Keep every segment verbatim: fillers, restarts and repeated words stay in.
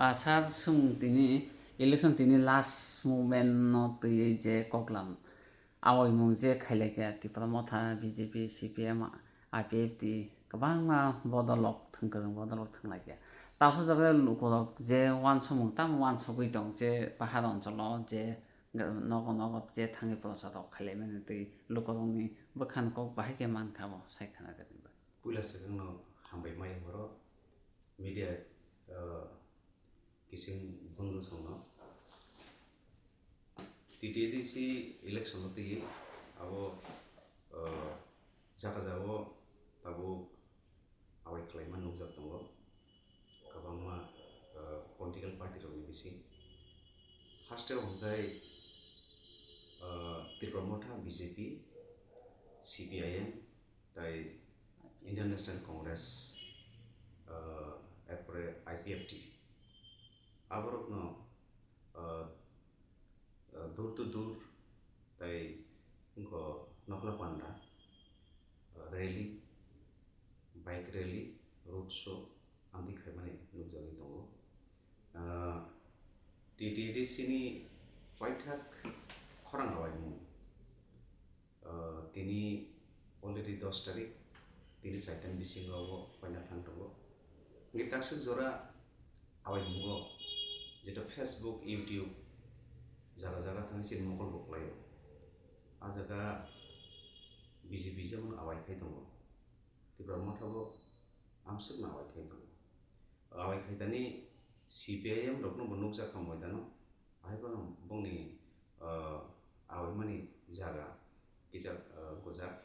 Ah, sir, swng tini election tini last movement no twiwi je koklam awaimung je khailaikha Tipra Motha, B J P, C P M, I P F T kwbangma bodolrok thwng kwrwng bodolrok thwnglaikha. Tabuk jaga lukurok je uansukmung tamo uansugwi tong je pahar oncholo je nogo nogo je thangwi prochar rok khailaimani twi lukurokni bwkhani kok bahai khe mankha bo sai khna rwdi. Puila swkangno hambai mai horo media, ah, kising bundusongno T T A D C election no twi abo, ah, jaga jagao tabuk awai khlaima nukjak tongo kwbangma, ah, political party rokni bising. Hasteo hwnkhe, ah, Tipra Motha, B J P, C P I M, tai Indian National Congress, ah, erpore I P F T. Aborokno, ah, ah, door to door tai wngkha nokla panda, ah, rally, bike rally, road show amtwi khaimani nukjagwi tongo. Ah, T T A D C ni paithak khorang awaimung. Ah, tini already dos tarik, tini chaitan bisingo abo paina thang tongo. Hingke taksik jora awaimungo, jeto Facebook, YouTube, jaga jaga thangwi chini mokol bo khlaio. A jaga B J P jemon awai khai tongo, Tipra Motha bo amswkno awai khai tongo. Awai khai tani C P I M rokno bo nukjak kha moidano. Ahai phano bongni, ah, awaimani jaga kisa, ah, gojak,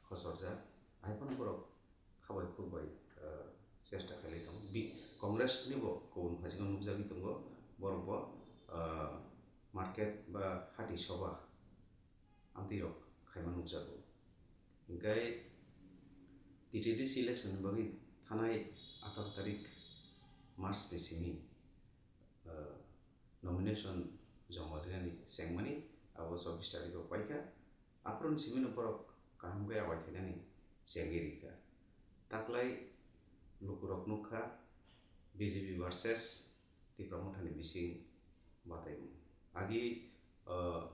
khosorjak. Ahai phano borok khabai khukbai, ah, chesta khailai tongo. Bi-, Congress ni bo kubun phaisingno nukjagwi tongo. Borok bo, ah, market ba hati soba amtwi rok khaima nukjago. Hingkhe T T A D C election ni bagwi thanai atharo tarik March ni simi, ah, nomination joma rinani chengmani abo chobbish tarikh o paikha. Aphuru ni simi no borok kaham khe awai khainani chengwi rikha. Taklai lukurok nukha B J P versus Tipra Motha ni bising bataimung. Agi, ah,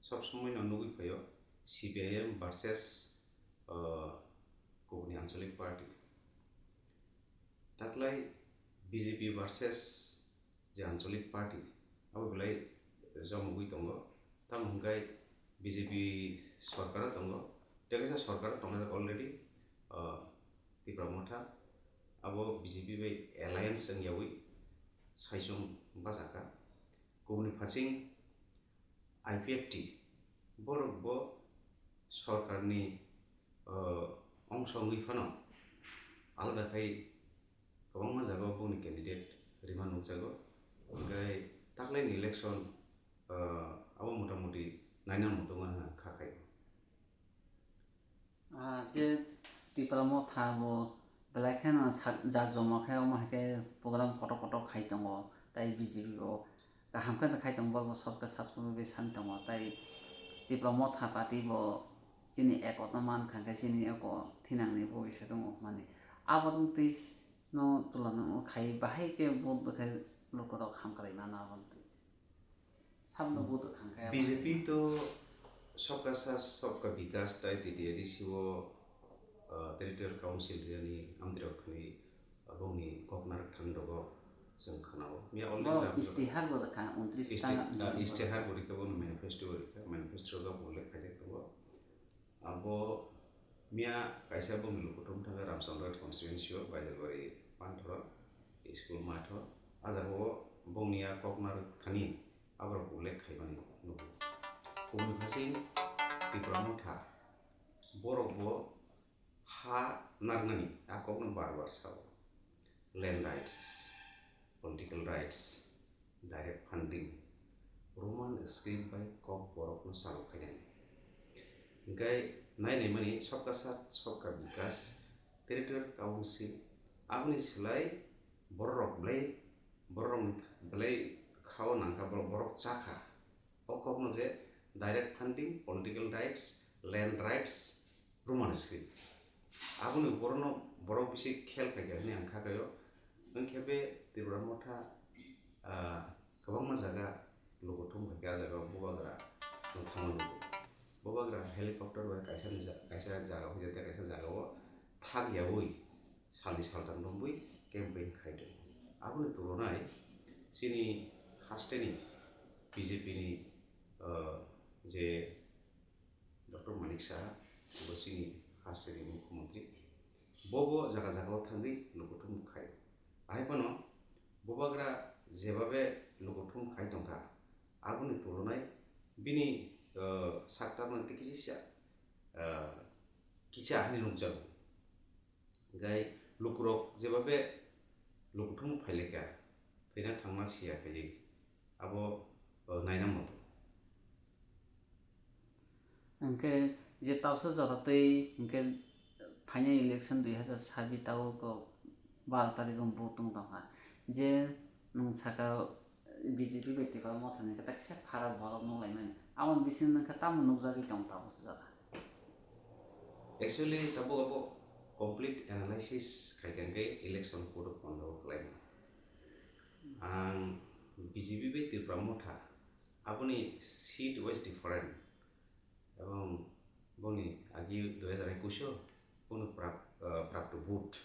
sob somoi no nugwi phaio C P I M versus, ah, kubuni Anchalik Party. Taklai B J P versus je Anchalik Party, abo belai jomogwi tongo. Tamo hwnkhe B J P sorkaro tongo, tei kaisa sorkaro tongnai already, ah, Tipra Motha, abo B J P bai alliance wngyawi saichung bachakha. Kubuni phasing I P F T, borok bo sorkarni, ah, ongso wngwi phano alada khai kwbangma jagao bongni candidate rima nukjago. Hingkhe taklaini election, ah, abo motamuti naina muchungma hwnna kha khai. Ah, je Tipra Motha bo belai kheno sak-, jak joma khe, omo hai khe program kotor kotor khai tongo, tai B J P bo kaham khe khai tongo, borok bo sob khe sasmani bai san tongo, tai Tipra Motha party bo chini ekotno man thang khe chini eko thinangni bo kisa tongo hwnmani. Abo tong twi no tula no khai bahai khe vote bo khe lukurok ham kwlai mano abo twi. Sabno vote kha khe B J P to Sabka Saath Sabka Vikas tai T T A D C o, ah, Territorial Council rinani amtwi rok thangwi bongni kok narwk thani rogo chwng khanao. Miya already bo lam istihar bo kha untris ta isti-, ah, istihar bo rikha, bono manifesto bo rikha, manifesto rogo bo ullekh khaijak tongo. Abo miya kaisa bongni lukuthum thangkha Ramchandra constituency o Baijalbari Panthoro school matho. A jagao bongni a kok narwk thani aborok ullekh khaimani nugo. Kubuni phasing Tipra Motha, borok bo ha narwknani a kokno bar bar sao. Land rights, political rights, direct funding, Roman script bai kok borokno chalo khainani. Hingkhe nai naimani Sabka Saath Sabka Vikas, Territorial Council, aboni slai bororok belai, bororokni belai khao nangkha, borok, borok chakha. O kokno je direct funding, political rights, land rights, Roman script. Aboni borokno borok bisi khel khaikha hwnwi ang kha kaio. Wngkhe be Tipra Motha, ah, kwbangma jaga lukuthum khaikhe, ah jaga o bubagra chwng thangma nugo. Bubagra helicopter bai kaisa ni ja-, kaisa jaga o, kaisa jaga o thak yaui salni saltham romwi campaign khai tongo. Aboni tulonai chini hasteni B J P ni, ah, je Doctor Manik Saha, bo chini hasteni mukhyamantri, bo bo jaga jaga o thangwi lukuthum khai. Ahai phano bubagra jebabe lukuthum khai tongkha, aboni tulonai bini, ah, saktarno tei kisisa, ah, kicha hinwi nukjago. Gai lukurok jebabe lukuthum phailaikha, thwina thangma siya khaiwi abo, uh, naina moto. Hwnkhe je tausa jora twi hwnkhe phainai election dui hazar sabbish tago ko baro tarikgo vote wng tongkha. Je nwng saka B J P bai Tipra Mothani khe takisa pharap borok nukhlaimani. Aboni bisingo nwng khe tamo nukjagwi tong tausa jora? Actually, tabuk abo complete analysis khai khe hwnkhe election code of conduct o kwlaima. Ang B J P bai Tipra Motha aboni seat wise different, ebong boni agi dui hazar ekush o bono prap-, ah, prapto vote.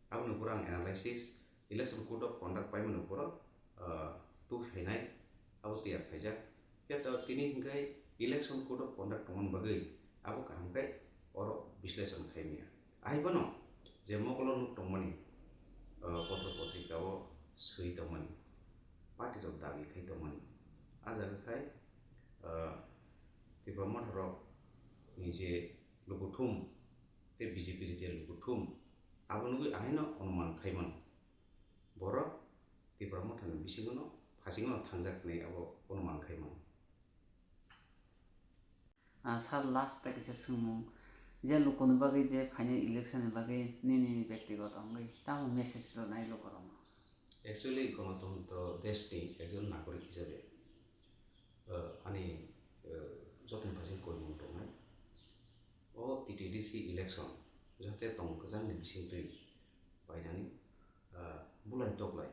Aboni pura ang analysis, election code of conduct paimani pura, ah, tu khainai, abo tiyar khaijak. Phiya to tini hwnkhe election code of conduct tongmani bagwi abo kaham khe oro bisleshon khaimya. Ahai phano je mokolo nuk tongmani, ah, potro potrika o swi tongmani, party rok dabi khai tongmani, ah jaga khai, ah, Tipra Motha rok ni je lukuthum tei B J P ni je lukuthum, abo nugwi ahaino onuman khaimano. Borok Tipra Mothani bisingono, phasingono thangjak hinwi abo onuman khaimano. Ah, sir, last ta kisa swngmung, je lukuni bagwi je phainai election ni bagwi nini bektigoto wngwi tamo message rwnai lukurokno? Actually, Ganatantro deshni ekjon nagorik hisabe, ah, ani, ah, jotoni phaising koimung tongnai. O T T D C election jate tong kwchangni bisingtwi painani, ah, bulai toklai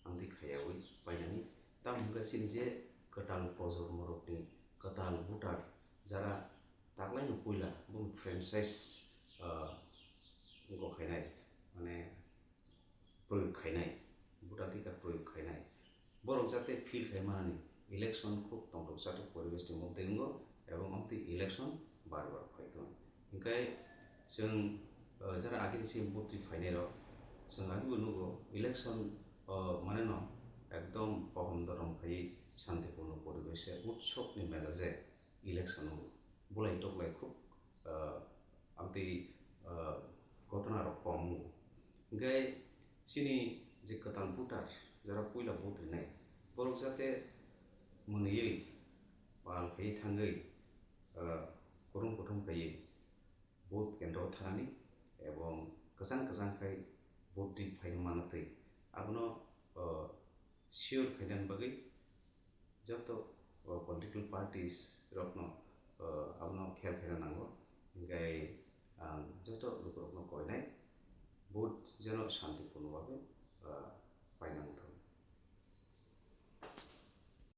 amtwi khaiyaui painani. Tamo hwnkhe chini je kwtal projomorokni kwtal voter jara taklaino puila boni franchise, ah, wngkok khainai, mane proyog khainai, voter adhikar proyog khainai, borok jate feel khai manani election khub tongthok chathok poribesh ni moddhe wngo, ebong amtwi election bar bar phai tongo. Hinkhe chwng, uh, jara agini simi vote rwi phainai rok, chwng agi bo nugo election, uh, mane no ekdom pohom dorom phaiwi shantiporno poribesh se utsob ni mejaje election o bulai toklai khub, ah, amtwi, ah, ghotona rok kom wngo. Hinkhe chini je kwtal voter jara puila vote rinai, borok jate mwnwiwi pal khaiwi thangwi, ah, kuthum kuthum khaiwi vote kendro thanani ebong kwchang kwchang khai vote ri phaina manatwi abono, ah, sure khainani bagwi joto, o, political parties rokno, o, abono khel khaina nango, hinkhe ang joto lukurokno koinai vote jeno shantiporno bagwi, o, painang thung.